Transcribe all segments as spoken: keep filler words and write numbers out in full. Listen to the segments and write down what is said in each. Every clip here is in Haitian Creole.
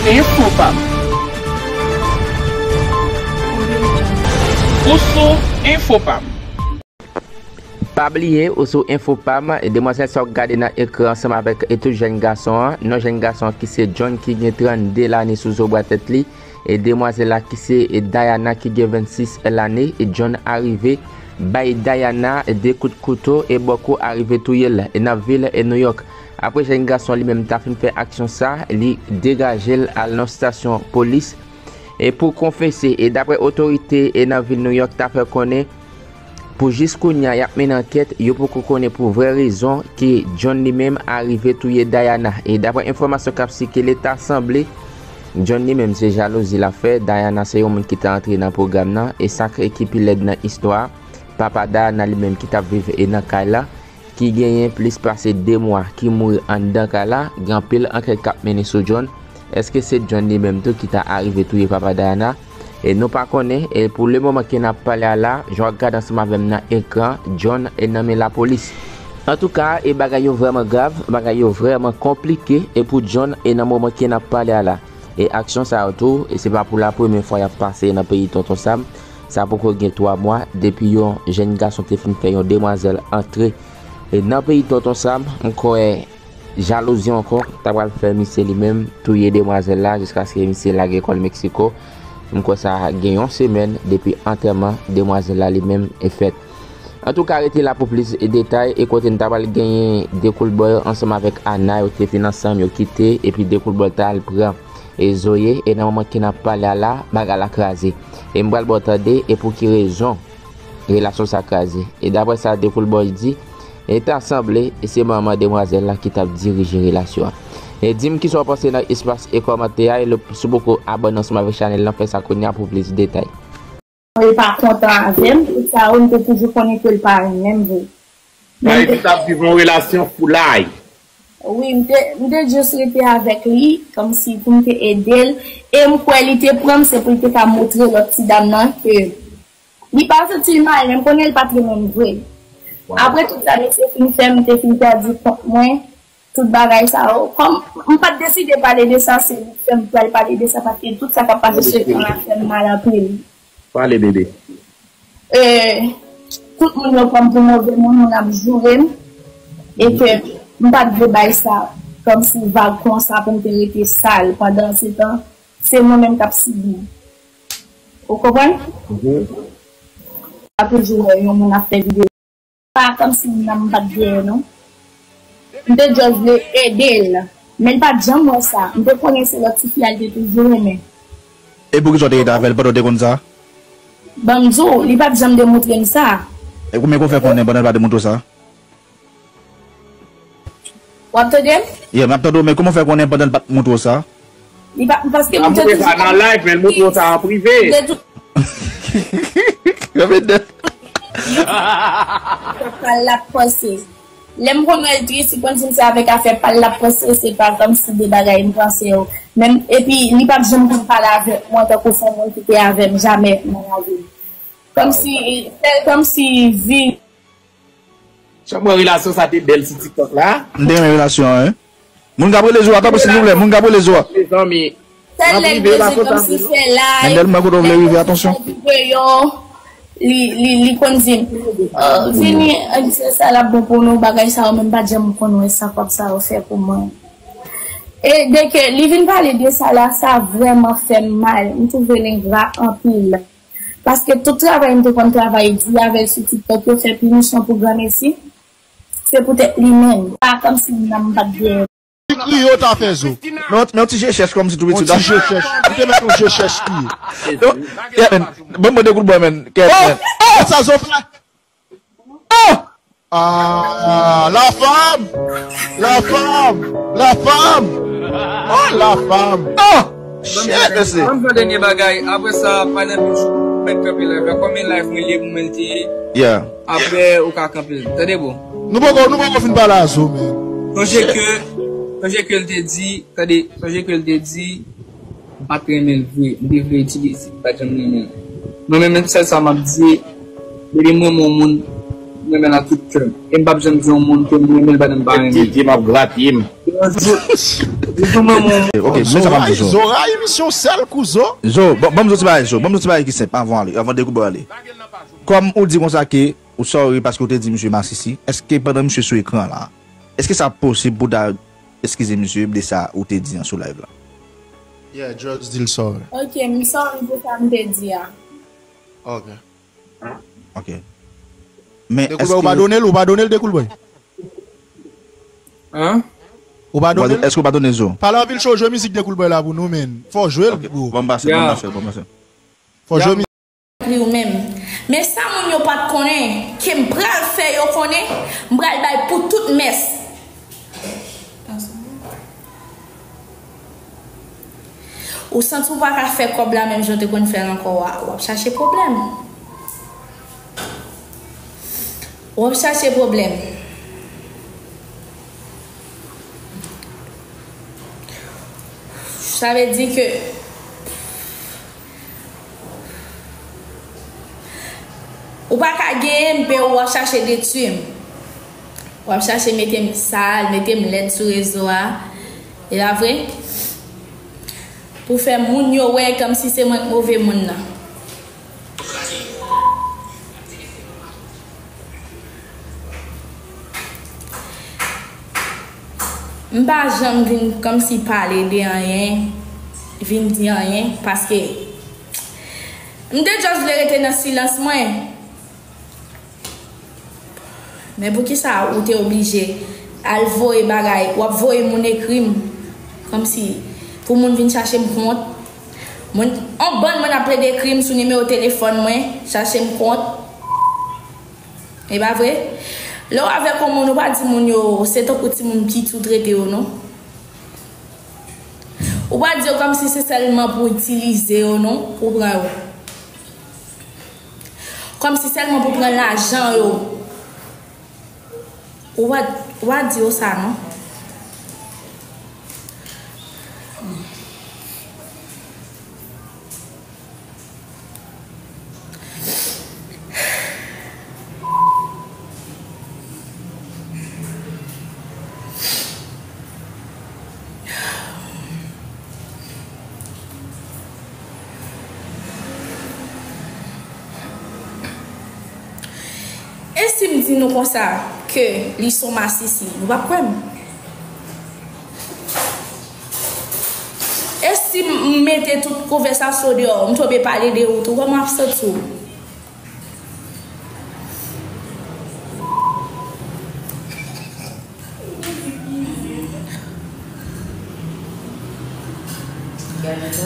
Enfopam. Ou sou Enfopam. Pa bliye, ou sou Enfopam, e demwazèl sa w gade nan ekran ansanm avèk e tout jèn gason an, non jèn gason an ki se John ki gen trannde lane sou zo bra tèt li, e demwazèl la ki se e Diana ki gen vennsis lane, e John arive bay Diana de kout kouto e bò kou arive touye l e nan vil e New York. Apre jèn gason li menm ta fin fè aksyon sa, li degaje l al nan stasyon polis e pou konfese, e daprè otorite e nan vil New York ta fè konnen, pou jis kounye a y ap mennen ankèt, yo poko konnen pou vrè rezon ke John li menm arive touye Diana. E daprè enfòmasyon k ap sikile, ta sanble John li menm se jalouzi l ap fè. Diana se yon moun ki ta antre nan pwogram nan, e sa k, ki pi lèd nan istwa a, papa Diana li menm ki t ap viv e nan kay la, ki genyen plis pase de mwa ki mouri anndan kay la, gen anpil ankèt k ap mennen sou John. Èske se John li menm tou ki ta arive touye papa Diana? E nou pa konnen, e pou le moman ke n ap pale a la, jan w ap gade ansanm avè m nan ekran, John e nan men lapolis. Antouka, e bagay yo vrèman grav, bagay yo vrèman konplike, e pou John e nan moman ke n ap pale a la. E aksyon sa yo tou, e se pa pou la premyè fwa y ap pase nan peyi Tonton Sam. Sa poko gen twa mwa depi yon jèn gason te fin fè yon demwazèl antre e nan peyi Tonton Sam, m kwè jalouzi ankò ta pral fè misye li menm touye demwazèl la jiskaske misye lage kò l Meksiko. M kwè sa gen yon semèn depi antèman demwazèl la li menm e fèt. Antouka, rete la pou plis detay e kote n ta pral genyen De Cool Boy ansanm avèk Ana, yo te fin ansanm, yo kite, epi De Cool Boy ta al pran e Zoe, e nan moman ke n ap pale a la, bagay la kraze. E m pral ba w tande e pou ki rezon relasyon sa kraze. E daprè sa De Cool Boy di, e ta sanble e se manman demwazèl la ki t ap dirije relasyon an. E di m kisa w panse nan espas e kòmantè a, e le, si w poko abòne ansanm avèk chanèl lan, fè sa kounye a pou plis detay. Li pa kontan avè m, tout sa yo, m te toujou konnen ke l pa renmen m vre. Men m te, li t ap viv yon relasyon foulay. Wi, m te, m te jis rete avèk li, kòmsi pou m te ede l. E m kwè li te pran m, se pou l te ka montre lòt ti dam nan ke li pa santi l mal, men m konnen l pa t renmen m vre. Apre tout sa misye fin fè, m te fin pèdi kont mwen, tout bagay sa yo. Kòm m pa t deside pale de sa, se li k fè m pral pale de sa, paske tout sa k ap pase sou ekran la fè m mal anpil. Pale, bebe. E, tout moun yo pran m pou move moun, moun ap joure m, e ke m pa t vle bay sa kòmsi vag konsa pou m te rete sal. Pandansetan, se mwen menm k ap sibi. Ou konprann? Mhm. A toujou wè yon moun ap fè videyo. Pa kòmsi moun nan m pa t dèyè non. M te just vle ede l. Men l pa t janm wè sa. M te konnen se lòt tifi a l te toujou renmen. E poukisa w te rete avè l pandan w te konn sa? Ban m di w, li pa t janm demontre m sa. E kouman w fè konnen pandan l pa demontre w sa? W ap tande m? Yeah, m ap tande w, men kouman w fè konnen pandan l pa t montre w sa? Li pa, paske m te toujou nan live, men l montre w sa an prive. M te tou- Yo vin de. Pa l ap panse. Lè m konn wè l tris, li konn di m se avèk afè pa l l ap panse, se pa kòmsi de bagay m panse yo. Menm, epi li pa t janm konn pale avèk mwen tankou se yon moun ki te avè m jamè nan lavi m. Kòmsi, kòmsi vi Chanpwen, relasyon sa te bèl sou TikTok la. M te renmen relasyon an, wi. Moun k ap rele Zoa, tanpri, silvouplè, moun k ap rele Zoa. Mezanmi. Sèl lè l bezwen kòmsi fè live, Mendel, mwen kote w vle rive, atansyon. Deyò, li, li, li konn di m, "Oh, vini, se sa l ap bon pou nou, bagay sa yo, men m pa t janm konn wè sa, kòb sa yo fè pou mwen." E dèke li vin pale de sa la, sa vrèman fè m mal. M twouve l engra anpil. Paske tout travay m te konn travay di avè l sou TikTok yo fè pinisyon pou granmesi, se poutèt li menm. Pa kòmsi m nan m pa t dèyè. Li kriye w ta fè zo. Men yon, men yon ti je chèch kòmsi tou piti. Yon ti je chèch. Ou te mèt yon je chèch li ye. Yo, yeah, man. Ban m pran de kout bò, man. Kèt, man. Oh! Sa zo fè. Oh! Ah, la femme! La femme! La femme! Oh, la femme! Oh! Shit, mesye. Ban m fè dènye bagay. Apre sa, pa nan bouch mwen kanpe live la. Kòm e live mwen li ye pou mwen l te ye. Yeah. Apre, ou ka kanpe l. Tande, bro. Nou poko, nou poko fin pale a zo, man. Sonje ke, sonje ke l te di, tande, sonje ke l te di, m pa t renmen l vre. M te vle itilize l, m pa t janm renmen l. Mwen menm, menm sèl sa m ap di, depi m renmen yon moun, m renmen l ak tout kè m. E m p ap janm di yon moun ke m renmen l pandan m pa renmen l. Tete m ap grate m. Yon jou, Ok, men sa m ap di Zo. Zoray, misye yon sèl kou Zo. Zo, ban m di yon ti bagay, Zo. Ban m di yon ti bagay ki senp avan w ale, avan Dekoubòy ale. Kòm ou di konsa ke ou sorry paske ou te di misye masisi, èske pandan misye sou ekran la, èske sa posib pou w ta eskize misye de sa ou te di an sou live la? Yeah, just di l sorry. Ok, m sorry pou sa m te di a. Ok. Ok. Men Dekoubòy, ou padone l, ou padone l, Dekoubòy? Hein? Ou padone l? Èske ou padone Zo? Pale anpil cho, jwe mizik Dekoubòy la pou nou, men. Fò w jwe l, bro. Ban m pase, ban m pase, ban m pase. Fò w jwe mizik. Ekri ou menm. Men sa moun yo pa t konnen, ke m pral fè yo konnen, m pral bay pou tout mès. Ou santi w pa ka fè kòb la menm jan w te konn fè l ankò a, w ap chache pwoblèm. W ap chache pwoblèm. Sa vle di ke ou pa ka genyen m, men w ap chache detwi m. W ap chache mete m sal, mete m lèd sou rezo a. E pa vre? Pou fè moun yo wè kòmsi se mwen k move moun nan. M pa janm vin kòmsi pale de anyen, vin di anyen, paske m te just vle rete nan silans mwen. Men poukisa ou te oblije al voye bagay, w ap voye moun ekri m, kòmsi pou moun vin chache m kont? Moun, yon bann moun ap plede ekri m sou nimewo telefòn mwen, chache m kont. E pa vre? Lè w avèk yon moun, ou pa di moun yo, se tankou timoun piti ou trete yo, non. Ou pa di yo kòmsi se sèlman pou itilize yo, non, pou pran yo. Kòmsi sèlman pou pran lajan yo. Ou pa, ou pa di yo sa, non. E si m di nou konsa ke li se yon masisi, nou p ap kwè m? E si m mete tout konvèsasyon deyò, m tonbe pale de ou tou, kòman w ap santi w?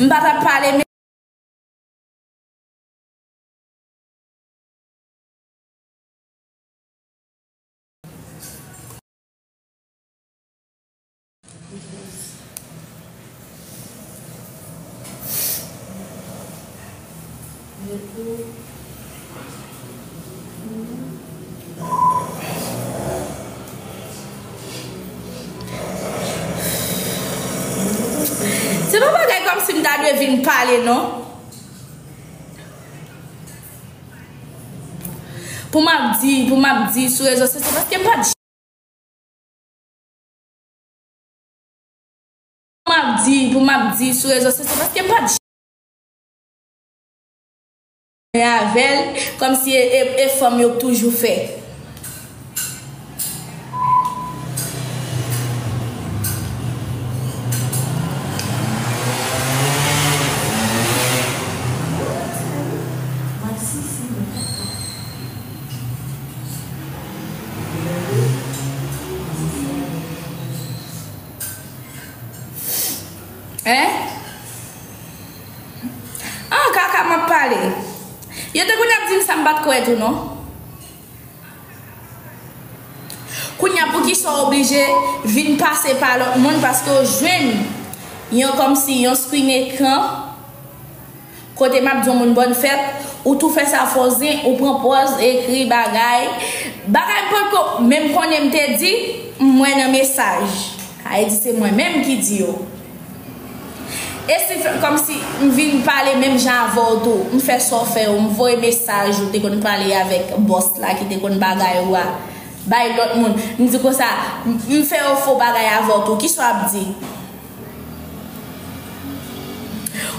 M pa t ap pale, men Se pa bagay kòmsi m ta dwe vin pale, non. Pou m ap di, pou m ap di sou rezo sosyo, paske m pa t Pou m ap di, pou m ap di sou rezo sosyo, paske m pa t janm avè l, kòmsi e, e, e fanm yo k toujou fè. Hein? Ah, kaka m ap pale. Yo te konn ap di m sa, m pa t kwè tou, non. Kounye a, poukisa w oblije vin pase pa lòt moun paske w jwenn yon kòmsi yon screen ekran kote m ap di yon moun bòn fèt, ou tou fè sa fò zen, ou pran pòz, ekri bagay. Bagay m potko menm konnen m te di, m wè nan mesaj. Sa vle di se mwen menm ki di yo. E si fè, kòmsi m vin pale menm jan avè w tou, m fè sa w fè yo, m voye mesaj ou te konn pale avèk bòs la ki te konn bagay ou a bay lòt moun. M di konsa, m, m fè yon fo bagay avè w tou, kisa w ap di?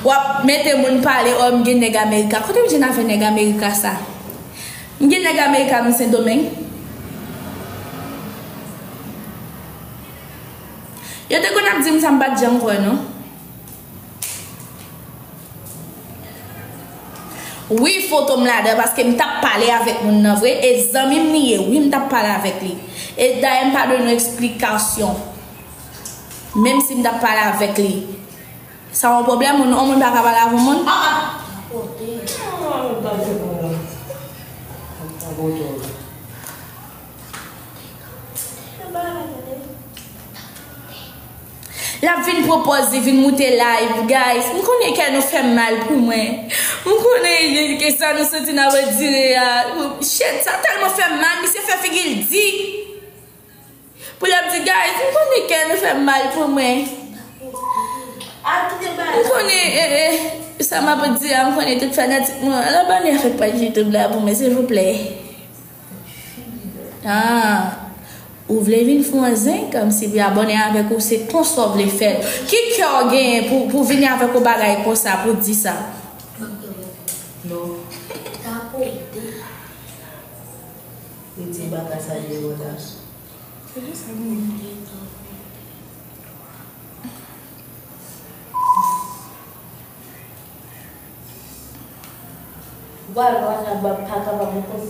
W ap mete moun pale, o, m gen nèg Amerika. Kote m jwenn afè nèg Amerika sa? M gen nèg Amerika nan Sendomeng. Yo te konn ap di m sa, m pa t janm kwè, non. Wi, foto m ladan, paske m t ap pale avèk moun nan vre. E zanmi m li ye, wi, m t ap pale avèk li. E dayè, m pa dwe nou eksplikasyon. Menm si m t ap pale avèk li. Sa yon pwoblèm, yon moun pa ka pale avè yon moun? L ap vin pran pòz li, vin moute live, guys. M konnen kè nou fè m mal pou mwen. M konnen ke sa nou santi n ap andire a. Shit, sa tèlman fè m mal, misye fè figi l di. Pou l ap di, guys, m konnen kè nou fè m mal pou mwen. M konnen, e, e, sa m ap di a, m konnen tout fanatik mwen. Al abòne avèk paj YouTube la pou mwen, silvouplè. Ah, ou vle vin fè yon zen kòmsi pou y abòne avèk ou, se konsa w vle fè l. Ki kè w genyen pou, pou vini avèk yon bagay konsa, pou di sa? Non. Li di bagay sa ye wè la. Ou pa wè sa, w pa kapab konn.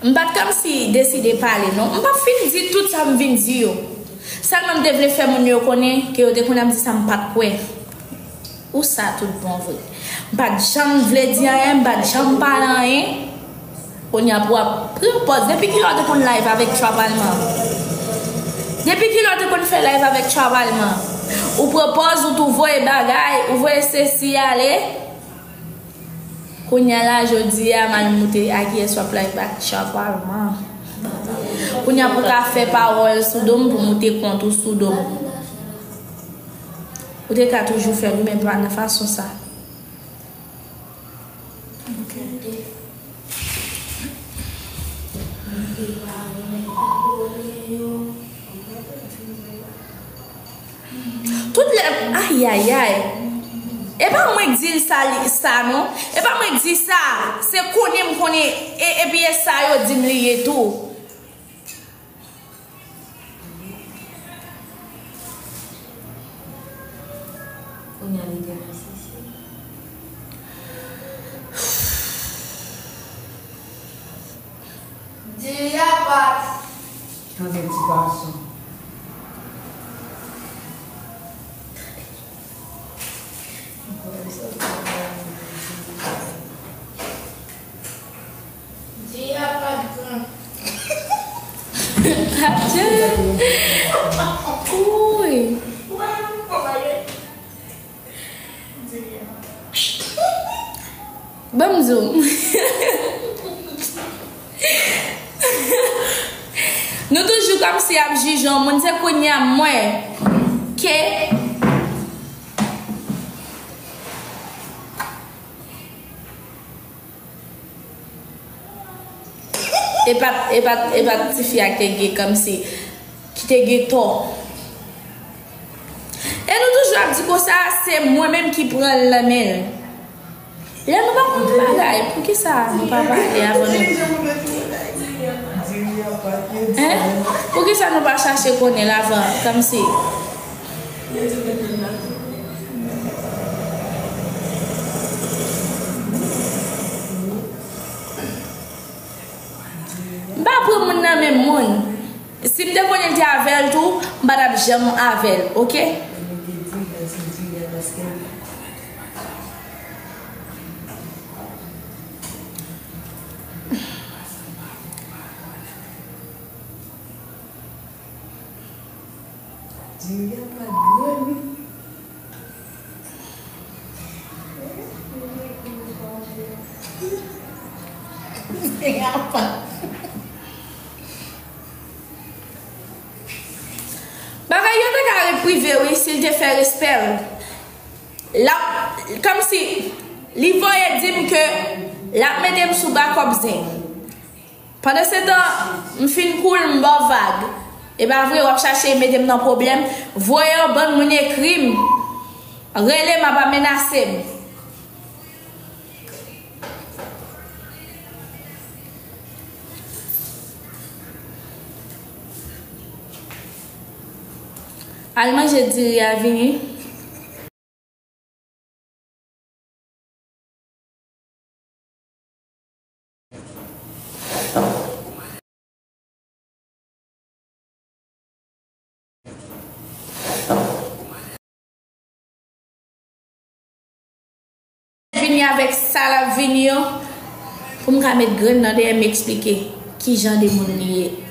M pa t kòmsi deside pale, non. M p ap fin di tout sa m vin di yo. Sèlman m te vle fè moun yo konnen ke yo te konn ap di sa m pa t kwè. Ou sa tout bon vre. M pa t janm vle di anyen, m pa t janm pale anyen. Kounye a pou w ap pran pòz. Depi kilè w te konn live avèk Trap Alman? Depi kilè w te konn fè live avèk Trap Alman? Ou pran pòz, ou tou voye bagay, ou voye sesi ale. Kounye a la, jodi a, m al moute a kiyès w ap live ak Trap Alman. Kounye a pou w ka fè pawòl sou do m, pou moute kont ou sou do m. Ou te ka toujou fè l, men pa nan fason sa. Ok. Tout lè, ayayay. E pa mwen k di l sa, li, sa non. E pa mwen k di sa. Se konnen m konnen. E, epi e sa yo di m li ye tou. Kounye a li te nan sisi. Diri a pat. Tande ti gason. Diri a pat gran. Adje. Uy. Ban m di w. Nou toujou kòmsi ap jije yon moun, se kounye a m wè ke e pa t, e pa t, e pa t tifi a ki te gen kòmsi, ki te gen tò. E nou toujou ap di konsa, se mwen menm ki pran l nan men l. Lè nou pa konn bagay, poukisa nou pa pale avan nou? Hein? Poukisa nou pa chache konnen l avan, kòmsi? M pa pran moun nan menm moun. Si m te konnen l te avè l tou, m pa t ap janm avè l, oke? Diri a pa t gran, wi. Bagay yo te ka ret prive, wi, si l te fè respè l. L ap, kòmsi, li voye di m ke l ap mete m sou bakòp zen. Pandansetan, m fin cool, m ba w vag. E pa vre, w ap chache mete m nan pwoblèm. Voye yon bann moun ekri m. Rele m, ap amenase m. Al manje diri a, vini. Vini avèk sa l ap vini yo, pou m ka met grenn nan dèyè m eksplike ki jan de moun li ye.